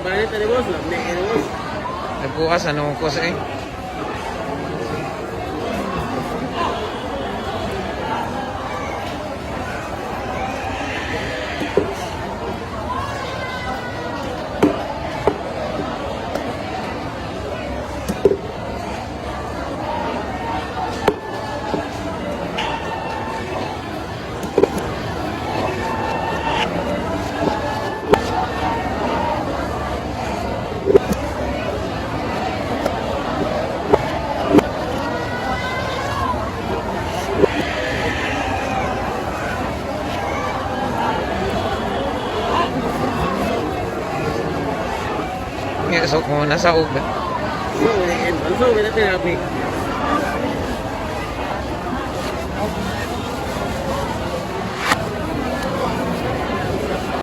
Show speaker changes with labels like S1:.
S1: Panit ani, boss, lami ni, boss.
S2: Nagbukas, ano ko sa eh. Nga, so kung nasa ug.
S1: So, so, wala tinapi.